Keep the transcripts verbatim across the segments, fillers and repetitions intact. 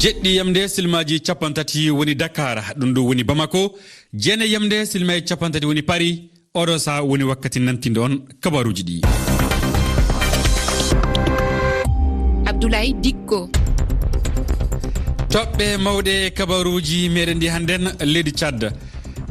Jeɗɗi yamde silmaaji capanɗe tati woni Dakar, ɗum ɗo woni Bamako. Jeenayi yamde silmaaji capanɗe tati woni Paris. Oɗo saha woni wakkati nantinde on kabaruuji ɗi. Abdoulaye Dikko. Toɓɓe mawɗe kabaruuji meɗen ɗi hannden, leydi Tchad.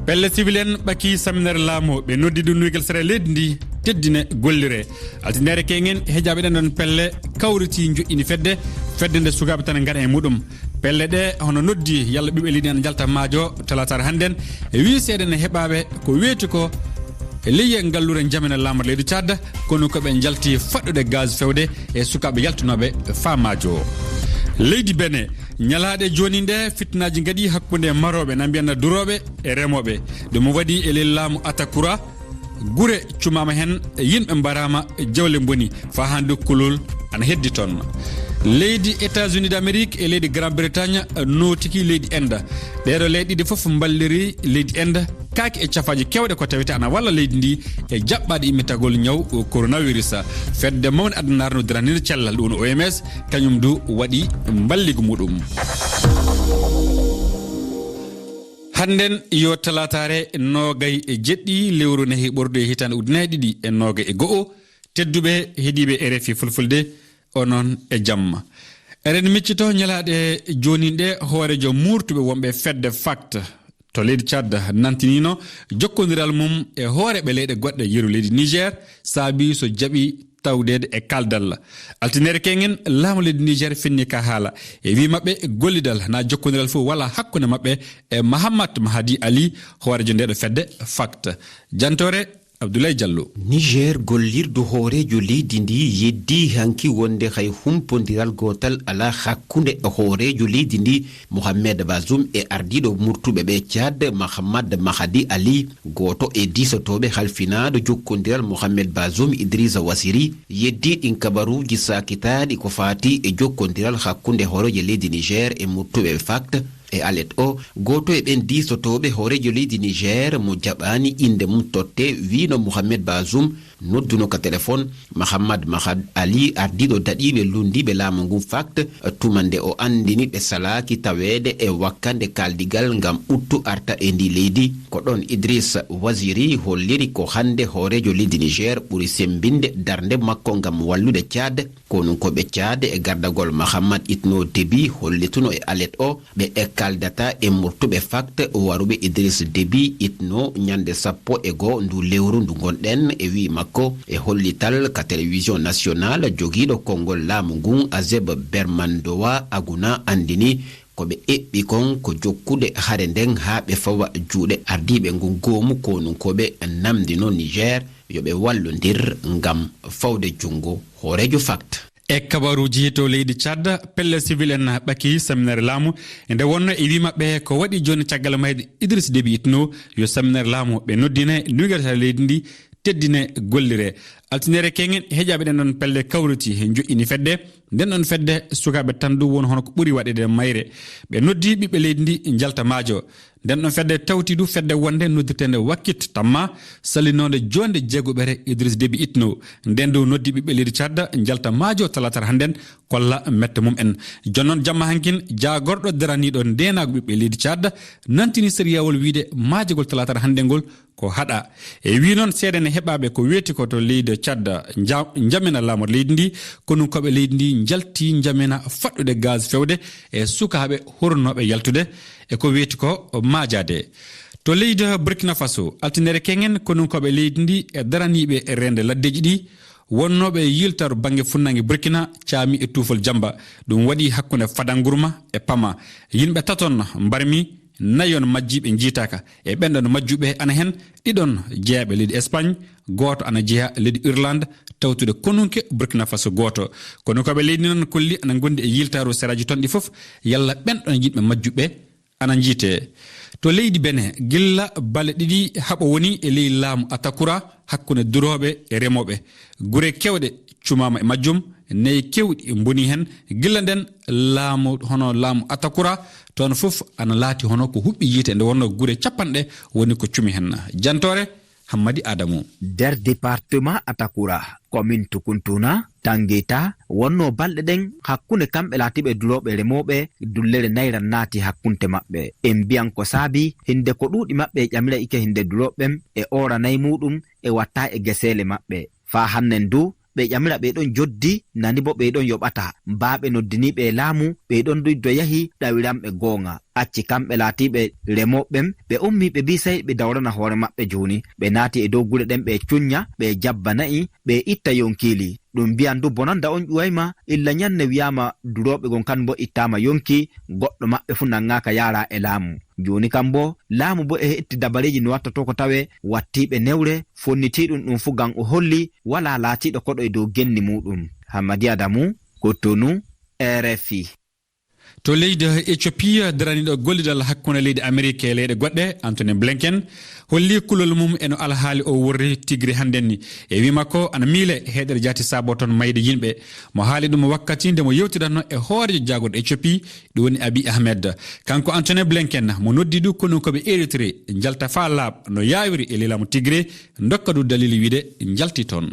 Pelle civil en ɓaki saminere laamu, ɓe noddi ɗum nuygal sere leydi ndi teddine gollire. Altine kewngen heƴaaɓe ɗen ɗon pelle kawriti njoƴƴini fedde, fedde nde sukaaɓe tan ngara e muɗum. Pelle ɗe hono noddi yalla ɓiɓɓe leydi en njalta maajo talaataare hannden, e wii seeɗa ne heɓaaɓe ko weeti ko e leyye ngallure njamina laamar leydi Tchad, kono ko ɓe njalti faɗɗude gaz fewde e sukaaɓe yaltunooɓe faa maajo. Leydi Bene, ñalaaɗe jooni nde fitnaaji ngaɗi hakkunde marooɓe, na mbiyanna durooɓe e remooɓe. Ɗum waɗi e ley laamu Atakura, gure cumaama heen, yimɓe mbaraama, jawle mboni, faa hannde kulol ana heddi toon. Leydi États-Unis d'Amérique e leydi Grande-Bretagne nootiki leydi Inde. Ɗeeɗo leyɗe ɗiɗi fof mballiri leydi Inde kaake e cafaaji keewɗe ko tawete ana walla leydi ndi e jaɓɓaade immitagol ñaw coronavirus. Fedde mawnde addunaare no daraniinde cellal, ɗum woni O M S, kañum du waɗi mballigu muɗum. Hannden yo talaataare noogay e jeɗɗi lewru ne hiɓordu e hitaande ujunaaji ɗiɗi e noogay e go'o. Tedduɓe heɗiiɓe R F I Fulfulde, onon e jamma. Eɗen miccito ñalaaɗe jooni ɗe hooreejo muurtuɓe wonɓe fedde FACT to leydi Tchad nantiniino jokkondiral mum e hooreeɓe leyɗe goɗɗe, yeru leydi Niger, saabi so jaɓi tawdeede e kaaldal. Altine kewngen, laamu leydi Niger fenni ka haala. E wii maɓɓe, gollidal na jokkondiral fof wala hakkunde maɓɓe e Mahamat Mahadi Ali, hooreejo ndeɗo fedde FACT. Jantoore, Abdoulaye Diallo. Niger, gollirdu hooreejo leydi ndi yeddi hanki wonde hay humpondiral gootal alaa hakkunde hooreejo leydi ndi, Mohamed Bazoum, e ardiiɗo murtuɓe ɓe Tchad, Mahamat Mahadi Ali. Gooto e diisotooɓe halfinaaɗo jokkondiral Mohamed Bazoum, Idrissa Wasiri, yeddi ɗin kabaruuji saakitaaɗi ko faati e jokkondiral hakkunde hooreejo leydi Niger e murtuɓe FACT. E alet o, gooto e ɓen diisotooɓe hooreejo leydi Niger mo jaɓaani innde mum totte wiino Mohamed Bazoum nodduno ka telefon Mahamad Mahad Ali, ardiiɗo daɗiiɓe lunndiiɓe laamu ngun FACT, tuma nde o anndini ɓe salaaki taweede e wakkande kaaldigal ngam ɓuttu arta e ndi leydi. Ko ɗon Idriss Waziri holliri ko hannde hooreejo leydi Niger ɓuri semmbinde darnde makko ngam wallude Tchad. Konunkooɓe Tchad e gardagol Mahamad Itno Déby hollituno e alet o ɓe e kaldata e murtuɓe FACT waruɓe Idriss Déby Itno ñande sappo e goo ndu lewru ndu ngonɗen, e wii makko e hollital ka télévision nationale, jogiiɗo konngol laamu ngun Azeb Bermandowa Aguna anndini ko ɓe eɓɓi kon ko jokkude hare nden haa ɓe fawa juuɗe ardiiɓe ngun goomu. Konunkooɓe namndino Niger yo ɓe wallondir ngam fawde junngo hooreejo FACT. E kabaruuji to leydi Tchad, pelle civil en ɓaki seminaire laamu. E nde wonno e wii maɓɓe ko waɗi jooni caggal mayde Idriss Déby Itno yo seminaire laamu ɓe noddine nuygarta leydi ndi teddine gollire. Altinere kengen heƴaaɓe ɗen ɗon pelle kawriti he njoƴƴini fedde. Nden ɗon fedde sukaaɓe tan ɗum woni hono ko ɓuri waɗeede mayre. Ɓe noddi ɓiɓɓe leydi ndi njalta maajo. Nden ɗon fedde tawti du fedde wonde noddirteende Wakkit Tamma, sallinoonde joonde jeegoɓere Idriss Déby Itno. Nden du noddi ɓiɓɓe leydi Tchad njalta maajo talatar hannden kolla mette mum en. Jooni noon jamma hankin jaagorɗo daraniiɗo ndeenaagu ɓiɓɓe leydi Tchad nantini sariyaawol wiide maajagol talatar hannden ngol ko haɗa. E wii noon seeɗa ne heɓaaɓe ko weeti ko to leydi Tchad nja-, njamina laamor leydi ndi, kono koɓe leydi ndi njalti njamina faɗɗude gaz fewde e sukaaɓe hornooɓe yaltude e ko weeti ko maajaade. To leydi Burkina Faso, altinere kengen, kono koɓe leydi ndi e daraniiɓe e reende laddeji ɗi, wonnooɓe yiltaru bannge funnange Burkina caami e tuufol jamba. Ɗum waɗi hakkunde Fadangurma e Pama. Yimɓe taton mbarmi, nayon majji ɓe njiitaaka. E ɓen ɗon majjuɓe ana hen, ɗiɗon jeyaaɓe leydi Espagne, gooto ana jeyaa leydi Irlande, tawtude konunke Burkina Faso gooto. Kono ko ɓe leydi noon kolli ana ngondi e yiltaaru seraaji toon ɗi fof, yalla ɓen ɗon yimɓe majjuɓe ana njiitee. To leydi Benin, gilla bale ɗiɗi haɓo woni e ley laamu Atakura hakkunde durooɓe e remooɓe. Gure kewɗe cumaama e majjum, nayi kewɗi mboni hen. Gilla nden laamu, hono laamu Atakura, toon fof ana laati hono ko huɓɓi yiite, nde wonno gure capanɗe woni ko cumi hen. Jantoore, Hammadi Adamu. Der département Atakura, commune Tukuntuna, Tangeta, wonno balɗe ɗen hakkunde kamɓe laatiiɓe durooɓe remooɓe, dullere nayran naati hakkunde maɓɓe. En mbiyan ko saabi, hinde ko ɗuuɗi maɓɓe e ƴamira ike hinde durooɓe ɓen, e oora nay muuɗum, e watta e geseele maɓɓe. Faa hannen du, ɓe ƴamira ɓe ɗon joddi, nani bo ɓe ɗon yoɓata. Baa ɓe noddinii ɓe laamu, ɓe ɗon du do yahi ɗawiran ɓe gooŋa. Acci kamɓe laatiiɓe remooɓe ɓen, ɓe ummii ɓe mbii sey ɓe dawrana hoore maɓɓe jooni. Ɓe naati e dow gure ɗen ɓe cunnya, ɓe jabba na'i, ɓe itta yonkiili. Ɗum mbiyan du bonanda on ƴuwayma, illa nyanne wiyaama durooɓe gon kan bo ittaama yonki, goɗɗo maɓɓe fu nanŋaaka yaara e laamu. Jooni kam bo, laamu bo e hetti dabareeji no watta to ko tawe, wattiiɓe newre, fonnitiiɗum ɗum fu gam o holli, walaa laatiiɗo koɗo e dow genni muuɗum. Hammadi Adamu, Cotonou, R F I. To leydi Ethiopie, daraniiɗo gollidal hakkunde leydi Amerik e leyɗe goɗɗe, Anthony Blinken, holli kulol mum e no alhaali o worri Tigray hannden ni. E wii makko, ana miile heeɗere jaati saabo toon mayde yimɓe. Mo haali ɗum wakkati nde mo yewtiranno e hooreejo jaagorɗo Ethiopie, ɗum woni Abiy Ahmed. Kanko Anthony Blinken, mo noddi du konunkooɓe Eritrea, njalta faa laaɓ no yaawiri e ley laamu Tigray, ndokka du daliili wiide njalti toon.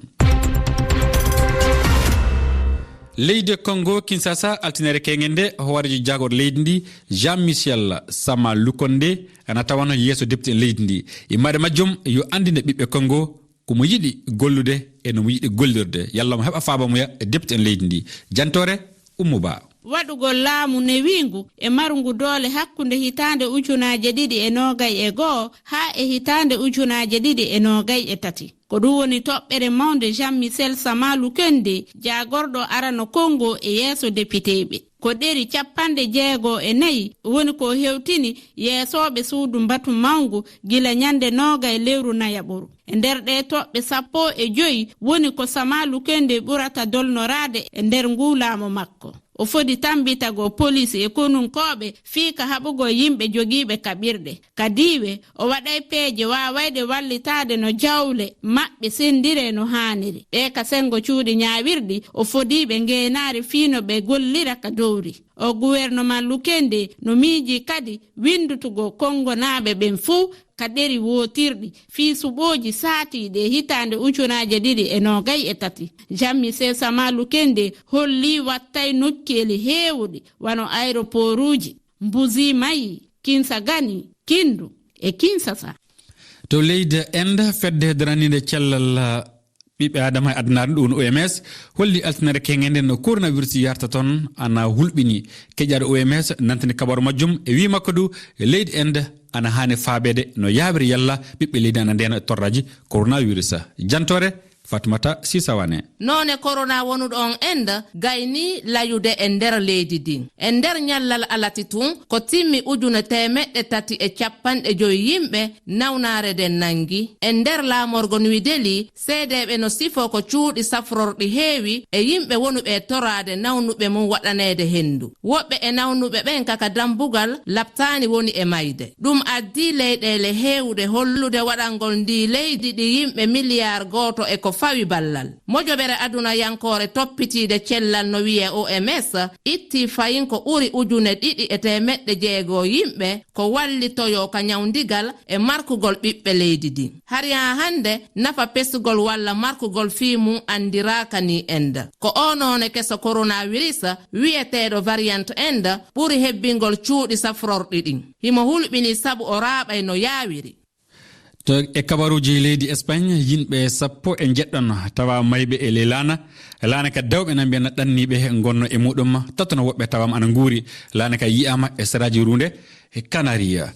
Leydi Congo Kinshasa, altine keŋŋe nde, hooreejo jaagorɗo leydi ndi, Jean Michel Sama Lukonde, ana tawano yeeso depte en leydi ndi. Immaade majjum yo anndine ɓiɓɓe Congo ko mo yiɗi gollude e no mo yiɗi gollirde, yalla mo heɓa faaba mo ya e depte en leydi ndi. Jantoore Ummu Ba. Waɗugol laamu newiingu e marngu doole hakkunde hitaande ujunaaje ɗiɗi e noogay e goo haa e hitaande ujunaaje ɗiɗi e noogay e tati. Ko ɗum woni toɓɓere mawnde Jean Michel Sama Lukonde, jaagorɗo arano Congo e yeeso depiteeɓe. Ko ɗeri capanɗe jeego e nayi woni ko hewtini yeesooɓe suudu mbatu mawngu gila ñande noogay lewru nayaɓuru. E nder ɗee toɓɓe sappo e joy woni ko Sama Lukonde ɓurata dolnoraade e nder nguu laamu makko. O fodi tammbitagol polis e konunkooɓe fii ka haɓugol yimɓe jogiiɓe kaɓirɗe. Ka diiwe, o waɗay peeje waawayɗe wallitaade no jawle maɓɓe senndire no haaniri. Ɓee ka senngo cuuɗi ñaawirɗi, o fodiiɓe ngeenaari fii no ɓe gollira ka dowri. O guwernoman Lukonde no miijii kadi winndutugol Kongonaaɓe ɓen fuu ka ɗeri wootirɗi fii suɓooji saatiiɗi e hitaande ujunaaje ɗiɗi e noogay e tati. Jean Michel Sama Lukonde hollii wattay nokkeeli heewuɗi wano aeroporuuji, Mbuzi Mayi, Kinsangani, Kindu e Kinsasa. To leydi Inde, fedde daraniinde cellal ɓiɓɓe Aadama e addunaare ndu, O M S, holli altine keŋŋe nde no coronavirus yarta toon ana hulɓini. Keƴaaɗo O M S nantini kabaaru majjum e wii makko du leydi Inde ana haani faabeede no yaawiri yalla ɓiɓɓe leydi ana ndeena e torraaji coronavirus. Jantoore Fatimata Sisa Wane. Noone corona wonuɗo on Inde gaynii layude e nder leydi ndin. E nder ñallal alati tun, ko timmi ujune teemeɗɗe tati e capanɗe joy yimɓe nawnaare nden nangi. E nder laamorgo New Delhi, seedeeɓe no sifoo ko cuuɗi safrorɗi heewi e yimɓe wonuɓe e toraade nawnuɓe mum waɗaneede henndu. Woɓɓe e nawnuɓe ɓen ka ka dambugal laptaani woni e mayde. Ɗum addii leyɗeele heewuɗe hollude waɗangol ndii leydi ɗi yimɓe miliyaar gooto e ko fawi ballal. Mojoɓere adunayankoore toppitiide cellal no wi'ee O M S ittii fayin ko ɓuri ujune ɗiɗi e teemeɗɗe jeego yimɓe ko wallitoyoo ka ñawndigal e markugol ɓiɓɓe leydi ndin. Hari haa hannde, nafa pesugol walla markugol fii mum anndiraaka nii Inde. Ko oo noone keso coronavirus wi'eteeɗo variant Inde ɓuri hebbingol cuuɗi safrorɗi ɗin. Himo hulɓinii sabu o raaɓay no yaawiri. To e kabaruuji leydi Espagne, yimɓe sappo e njeɗɗo tawa mayɓe e ley laana. Laana ka dawɓe na mbiya na ɗanniiɓe ngonno e muɗum, tatono woɓɓe tawama ana nguuri. Laana ka yi'ama e saraaji ruunde e Canaria.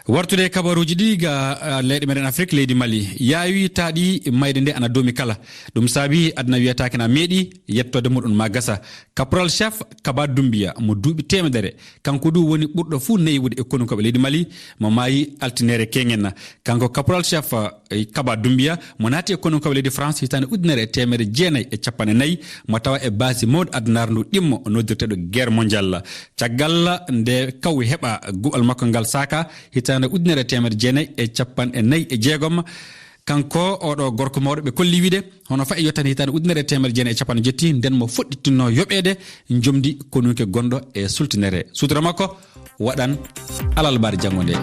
Wartude e kabaruuji ɗi ga, ah, leyɗe meɗen Afrik, leydi Mali yaawi taaɗi mayde nde ana doomi kala. Ɗum saabi aduna wiyataake na meeɗi yettoode muɗum ma gasa. Caporal chef Kaba Doumbia mo duuɓi teemedere, kanko du woni ɓurɗo fuu neywude e konunkooɓe leydi Mali, mo maayi altinere keŋen. Kanko Caporal chef, eh, Kaba Doumbia mo naati e konunkooɓe leydi France hitaande ujunere e teemedere jeenayi e capanɗe nayi, mo tawa e baasi mawɗo adunaaru ndu ɗimmo noddirteeɗo guerre mondiale. Caggal nde kaw heɓa guɓal makko ngal saaka hitaande ujunere e teemedere jeenayi e capanɗe nayi e jeegom, kanko oɗo gorko mawɗo ɓe kolli wiide hono fayi yottani hitaande ujunere e teemedere jeenayi e capanɗe jetti nden mo fuɗɗitinno yoɓeede njomdi konunke gonɗo e sultinere. Suutura makko waɗan alarba janngo nde.